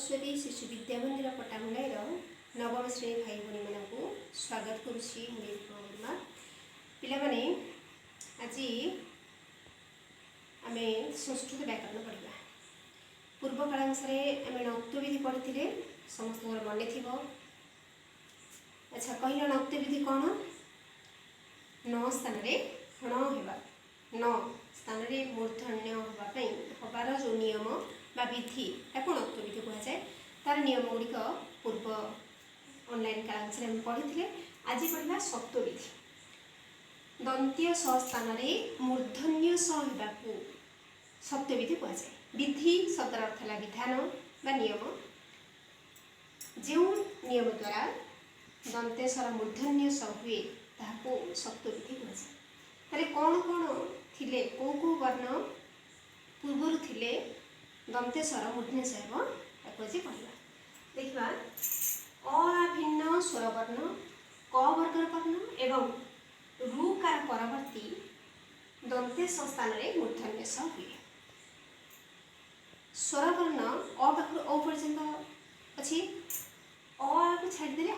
ସରସ୍ୱତୀ ଶିଶୁ ବିଦ୍ୟା ମନ୍ଦିର ପଟ୍ଟାମୁଣ୍ଡାଇର ନବମ ଶ୍ରେଣୀ ଭାଇ ଭଉଣୀମାନଙ୍କୁ ସ୍ୱାଗତ କରୁଛି। ମୁଁ ନିରୁପମା ବର୍ମା। ପିଲାମାନେ, ଆଜି ଆମେ ସଂସ୍କୃତ ବ୍ୟାକରଣ ପଢ଼ିବା। ପୂର୍ବ କାଳାଂଶରେ ଆମେ ଣତ୍ୱବିଧି ପଢ଼ିଥିଲେ, ସମସ୍ତଙ୍କର ମନେ ଥିବ। ଆଚ୍ଛା କହିଲ, ଣତ୍ୱବିଧି କ'ଣ? ନ ସ୍ଥାନରେ ଣ ହେବା, ନ ସ୍ଥାନରେ ମୂର୍ଦ୍ଧନ୍ୟ ହେବା ପାଇଁ ହେବାର ଯେଉଁ ନିୟମ ବା ବିଧି, ତାକୁ ଣତ୍ୱବିଧି କୁହାଯାଏ। ତାର ନିୟମ ଗୁଡ଼ିକ ପୂର୍ବ ଅନଲାଇନ୍ କାଳାଂଶରେ ଆମେ ପଢ଼ିଥିଲେ। ଆଜି ପଢ଼ିବା ଷତ୍ୱବିଧି। ଦନ୍ତ୍ୟ ସ ସ୍ଥାନରେ ମୂର୍ଦ୍ଧନ୍ୟ ସ ହେବାକୁ ଷତ୍ୱବିଧି କୁହାଯାଏ। ବିଧି ଶବ୍ଦର ଅର୍ଥ ହେଲା ବିଧାନ ବା ନିୟମ। ଯେଉଁ ନିୟମ ଦ୍ୱାରା ଦନ୍ତେଶ୍ୱର ମୂର୍ଦ୍ଧନ୍ୟ ସ ହୁଏ, ତାହାକୁ ଷତ୍ୱବିଧି କୁହାଯାଏ। ତାହେଲେ କ'ଣ କ'ଣ ଥିଲେ, କେଉଁ କେଉଁ ବର୍ଣ୍ଣ ପୂର୍ବରୁ ଥିଲେ ଦନ୍ତେଶ୍ୱର ମୂର୍ଦ୍ଧନ୍ୟ ହେବ, ତାକୁ ଆଜି ପଢ଼ିବା। ଦେଖିବା, ଅ ଆ ଭିନ୍ନ ସ୍ୱରବର୍ଣ୍ଣ, କ ବର୍ଗର ବର୍ଣ୍ଣ ଏବଂ ରୁକାର ପରବର୍ତ୍ତୀ ଦନ୍ତେଶ ସ୍ଥାନରେ ମୂର୍ଦ୍ଧନ୍ୟ ସ ହୁଏ। ସ୍ୱରବର୍ଣ୍ଣ ଅ ପାଖରୁ ଔ ପର୍ଯ୍ୟନ୍ତ ଅଛି। ଅ ଆକୁ ଛାଡ଼ିଦେଲେ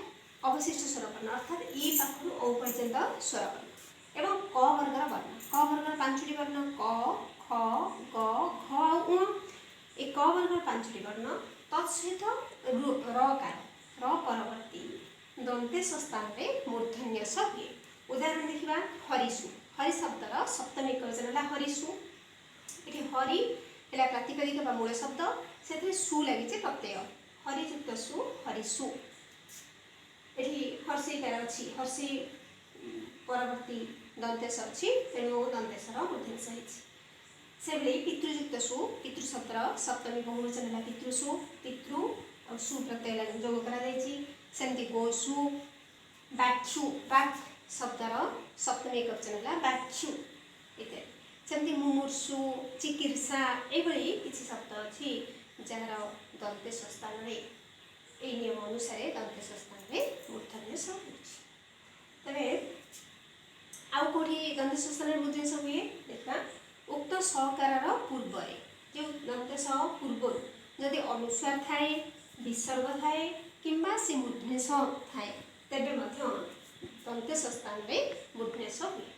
ଅବଶିଷ୍ଟ ସ୍ୱରବର୍ଣ୍ଣ, ଅର୍ଥାତ୍ ଇ ପାଖରୁ ଔ ପର୍ଯ୍ୟନ୍ତ ସ୍ୱରବର୍ଣ୍ଣ ଏବଂ କ ବର୍ଗର ବର୍ଣ୍ଣ। କ ବର୍ଗର ପାଞ୍ଚଟି ବର୍ଣ୍ଣ, କ, ଖ, ଗ, ଘ ଆଉ ଉଣ। ଏ କ ବର୍ଗର ପାଞ୍ଚଟି ବର୍ଣ୍ଣ, ତତ୍ ସହିତ ରକାର ର ପରବର୍ତ୍ତୀ ଦନ୍ତେଶ ସ୍ଥାନରେ ମୂର୍ଦ୍ଧନ୍ୟ ସ ହୁଏ। ଉଦାହରଣ ଦେଖିବା, ହରିଷୁ। ହରି ଶବ୍ଦର ସପ୍ତମୀ ଏକବଚନ ହେଲା ହରିଷୁ। ଏଠି ହରି ହେଲା ପ୍ରାତିପଦିକ ବା ମୂଳ ଶବ୍ଦ, ସେଥିରେ ସୁ ଲାଗିଛି ପ୍ରତ୍ୟୟ। ହରିଯୁକ୍ତ ସୁ, ହରିଷୁ। ଏଠି ହର୍ଷିକାର ଅଛି, ହର୍ଷି ପରବର୍ତ୍ତୀ ଦନ୍ତେଶ ଅଛି, ତେଣୁ ଦନ୍ତେଶର ମୂର୍ଦ୍ଧନ୍ୟ ହେଇଛି। ସେଭଳି ପିତୃଯୁକ୍ତ ସୁ। ପିତୃ ଶବ୍ଦର ସପ୍ତମୀ ବହୁବଚନ ହେଲା ପିତୃସୁ। ପିତୃ ଆଉ ସୁ ପ୍ରତ୍ୟୟ ଯୋଗ କରାଯାଇଛି। ସେମିତି ଗୋସୁ, ବାକ୍ଷୁ। ବାକ୍ ଶବ୍ଦର ସପ୍ତମୀ ଏକବଚନ ହେଲା ବାକ୍ଷୁ ଇତ୍ୟାଦି। ସେମିତି ମୁମୂର୍ଷୁ, ଚିକିତ୍ସା, ଏଇଭଳି କିଛି ଶବ୍ଦ ଅଛି ଯାହାର ଦନ୍ତେଶ ସ୍ଥାନରେ ଏଇ ନିୟମ ଅନୁସାରେ ଦନ୍ତେଶ ସ୍ଥାନରେ ମୂର୍ଦ୍ଧନ୍ୟ ସ ହେଉଛି। ତେବେ ଆଉ କେଉଁଠି ଦନ୍ତେଶ ସ୍ଥାନରେ ମୂର୍ଦ୍ଧନ୍ୟ ହୁଏ, ଦେଖିବା। ଉକ୍ତ ସକାରର ପୂର୍ବରେ, ଯେଉଁ ଦନ୍ତେଶ ପୂର୍ବରୁ ଯଦି ଅନୁସ୍ୱାର ଥାଏ, ବିସର୍ଗ ଥାଏ କିମ୍ବା ସେ ମୂର୍ଦ୍ଧନ୍ୟ ଥାଏ, ତେବେ ମଧ୍ୟ ଦନ୍ତେଶ ସ୍ଥାନରେ ମୂର୍ଦ୍ଧନ୍ୟ ହୁଏ।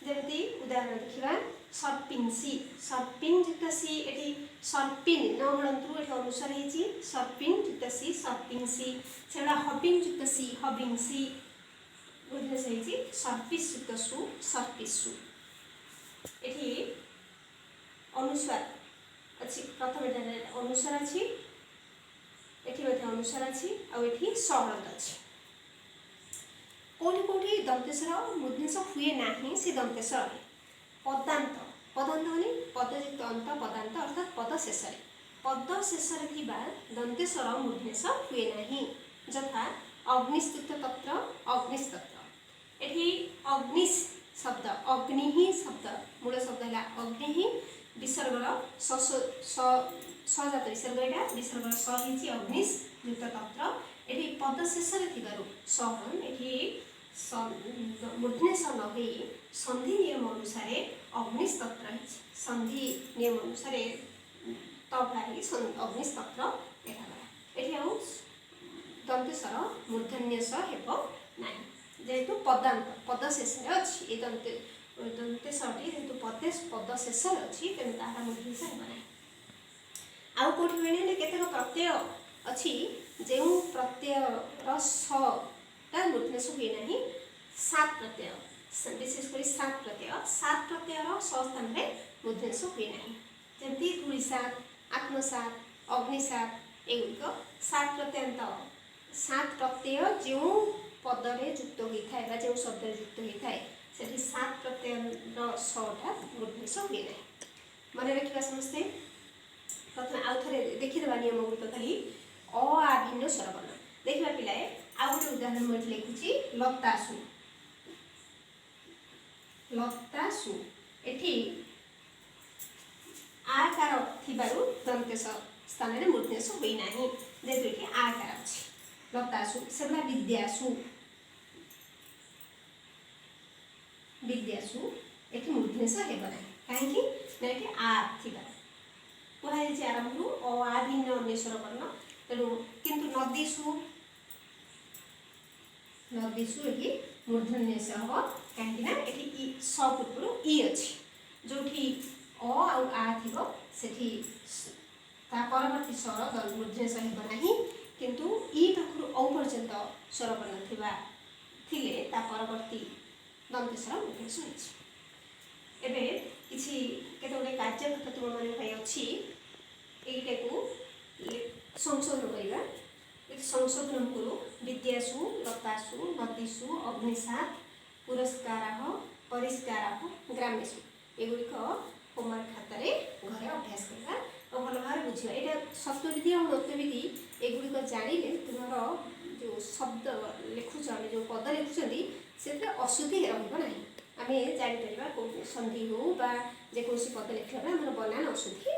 ଯେମିତି ଉଦାହରଣ ଦେଖିବା, ସର୍ପିଂସି। ସର୍ପିନ୍ ଯୁକ୍ତ ସି। ଏଠି ସର୍ପିନ୍ ନ ହଳନ୍ତରୁ ଏଠି ଅନୁସ୍ୱାର ହେଇଛି। ସର୍ପିନ୍ ଯୁକ୍ତ ସି, ସର୍ପିଂସି। ସେଗୁଡ଼ା ହବିଂ ଯୁକ୍ତ ସି, ହବିଂସି, ମୂର୍ଦ୍ଧନ୍ୟ ହେଇଛି। ସର୍ପିସ୍ ଯୁକ୍ତ ସୁ, ସର୍ପିସୁ। ଏଠି ଅନୁସ୍ୱାର ଅଛି, ପ୍ରଥମେ ଏଠାରେ ଅନୁସ୍ୱାର ଅଛି, ଏଠି ମଧ୍ୟ ଅନୁସ୍ୱାର ଅଛି ଆଉ ଏଠି ସହଳନ୍ତ ଅଛି। କେଉଁଠି କେଉଁଠି ଦନ୍ତେଶ୍ୱର ମୂର୍ଦ୍ଧନ୍ୟ ହୁଏ ନାହିଁ, ସେ ଦନ୍ତେଶ ରହେ? ପଦାନ୍ତ। ପଦାନ୍ତ ମାନେ ପଦଯୁକ୍ତ ଅନ୍ତ, ପଦାନ୍ତ ଅର୍ଥାତ୍ ପଦ ଶେଷରେ। ପଦ ଶେଷରେ ଥିବା ଦନ୍ତେଶ୍ୱର ମୂର୍ଦ୍ଧନ୍ୟ ହୁଏ ନାହିଁ। ଯଥା ଅଗ୍ନିସ୍ତୁତ ତତ୍ର, ଅଗ୍ନିସ୍ତତ୍ର। ଏଠି ଅଗ୍ନିସ୍ ଶବ୍ଦ, ଅଗ୍ନିହି ଶବ୍ଦ, ମୂଳ ଶବ୍ଦ ହେଲା ଅଗ୍ନିହି। ବିସର୍ଗର ସଜାତ ବିସର୍ଗ, ଏଇଟା ବିସର୍ଗର ସ ହେଇଛି। ଅଗ୍ନିସ୍ ଯୁକ୍ତ ତତ୍ର, ଏଠି ପଦ ଶେଷରେ ଥିବାରୁ ସହନ ଏଠି ମୂର୍ଦ୍ଧନ୍ୟ ନ ହୋଇ ସନ୍ଧି ନିୟମ ଅନୁସାରେ ଅଗ୍ନିସ୍ତତ୍ର ହେଇଛି। ସନ୍ଧି ନିୟମ ଅନୁସାରେ ତ ବାହାରିକି ଅଗ୍ନିସ୍ତତ୍ର ଲେଖାଗଲା। ଏଠି ଆଉ ଦନ୍ତେଶ୍ୱର ମୂର୍ଦ୍ଧନ୍ୟ ସ ହେବ ନାହିଁ, ଯେହେତୁ ପଦାନ୍ତ, ପଦ ଶେଷରେ ଅଛି। ଏ ଦନ୍ତେଶ୍ୱରଟି ଯେହେତୁ ପଦ ଶେଷରେ ଅଛି, ତେଣୁ ତାହାର ମୂର୍ଦ୍ଧନ୍ୟ ହେବ ନାହିଁ। ଆଉ କେଉଁଠି ହୁଏନି ନା, କେତେକ ପ୍ରତ୍ୟୟ ଅଛି ଯେଉଁ ପ୍ରତ୍ୟୟର ସଟା ମୂର୍ଦ୍ଧନ୍ୟ ହୁଏ ନାହିଁ। ସାତ ପ୍ରତ୍ୟୟ, ବିଶେଷ କରି ସାତ ପ୍ରତ୍ୟୟ। ସାତ ପ୍ରତ୍ୟୟର ସ ସ୍ଥାନରେ ମୂର୍ଦ୍ଧନ୍ୟ ହୁଏ ନାହିଁ। ଯେମିତି ଧୂଳିସାତ, ଆତ୍ମସାତ, ଅଗ୍ନିସାତ, ଏଗୁଡ଼ିକ ସାତ ପ୍ରତ୍ୟନ୍ତ। ସାତ ପ୍ରତ୍ୟୟ ଯେଉଁ ପଦରେ ଯୁକ୍ତ ହୋଇଥାଏ ବା ଯେଉଁ ଶବ୍ଦରେ ଯୁକ୍ତ ହୋଇଥାଏ, ସେଠି ସାତ ପ୍ରତ୍ୟୟର ସଟା ମୂର୍ଦ୍ଧନ୍ୟ ହୁଏ ନାହିଁ। ମନେ ରଖିବା ସମସ୍ତେ। ପ୍ରଥମେ ଆଉ ଥରେ ଦେଖିଦେବା ନିୟମ ଗୁଡ଼ିକ ଖାଲି। ଅ ଆ ଭିନ୍ନ ସ୍ୱରବର୍ଣ୍ଣ ଦେଖିବା ପିଲାଏ। ଆଉ ଗୋଟେ ଉଦାହରଣ ମୁଁ ଏଠି ଲେଖୁଛି, ଲତାସୁ। ଲତାସୁ, ଏଠି ଆକାର ଥିବାରୁ ଦନ୍ତେଶ ସ୍ଥାନରେ ମୂର୍ଦ୍ଧନ୍ୟ ହୋଇନାହିଁ, ଯେହେତୁ ଏଠି ଆକାର ଅଛି। ଲତାସୁ। ସେଭଳିଆ ବିଦ୍ୟାସୁ। ବିଦ୍ୟାସୁ, ଏଠି ମୂର୍ଦ୍ଧନ୍ୟ ହେବ ନାହିଁ। କାହିଁକି ନା ଏଠି ଆ ଥିବାରୁ। କୁହାଯାଇଛି ଆରମ୍ଭରୁ, ଅ ଆ ଭିନ୍ନ ଅନ୍ୟ ସ୍ୱରବର୍ଣ୍ଣ। ତେଣୁ କିନ୍ତୁ ନଦୀସୁ, ନଦୀସୁ ଏଠି ମୂର୍ଦ୍ଧନ୍ୟ ସ ହେବ, କାହିଁକି ନା ଏଠି ଇ ସ ପୂର୍ବରୁ ଇ ଅଛି। ଯେଉଁଠି ଅ ଆଉ ଆ ଥିବ, ସେଠି ତା ପରବର୍ତ୍ତୀ ସ୍ୱର ମୂର୍ଦ୍ଧନ୍ୟ ସ ହେବ ନାହିଁ। କିନ୍ତୁ ଇ ପାଖରୁ ଔ ପର୍ଯ୍ୟନ୍ତ ସ୍ୱରବର୍ଣ୍ଣ ଥିଲେ ତା ପରବର୍ତ୍ତୀ ଦନ୍ତ୍ୟ ସ୍ୱର ମୂର୍ଦ୍ଧନ୍ୟ ସ ହେଇଛି। ଏବେ କିଛି କେତେ ଗୁଡ଼ିଏ କାର୍ଯ୍ୟକ୍ଷେତ୍ର ତୁମମାନଙ୍କ ପାଇଁ ଅଛି। ଏଇଟାକୁ ସଂଶୋଧନ କରିବା। ଏଠି ସଂଶୋଧନ କୁରୁ। ବିଦ୍ୟାସୁ, ଲତାସୁ, ନଦୀସୁ, ଅଗ୍ନିସାତ, ପୁରସ୍କାର, ପରିଷ୍କାର, ଗ୍ରାମେଷୁ, ଏଗୁଡ଼ିକ ହୋମୱାର୍କ ଖାତାରେ ଘରେ ଅଭ୍ୟାସ କରିବା ଆଉ ଭଲ ଭାବରେ ବୁଝିବା। ଏଇଟା ସତ୍ୱବିଧି ଆଉ ଣତ୍ୱବିଧି, ଏଗୁଡ଼ିକ ଜାଣିଲେ ତୁମର ଯେଉଁ ଶବ୍ଦ ଲେଖୁଛ, ଆମେ ଯେଉଁ ପଦ ଲେଖୁଛନ୍ତି, ସେଥିରେ ଅଶୁଦ୍ଧି ରହିବ ନାହିଁ। ଆମେ ଜାଣିପାରିବା କେଉଁ ସନ୍ଧି ହେଉ ବା ଯେକୌଣସି ପଦ ଲେଖିଲା ବେଳେ ଆମର ବନାନ ଅଶୁଦ୍ଧି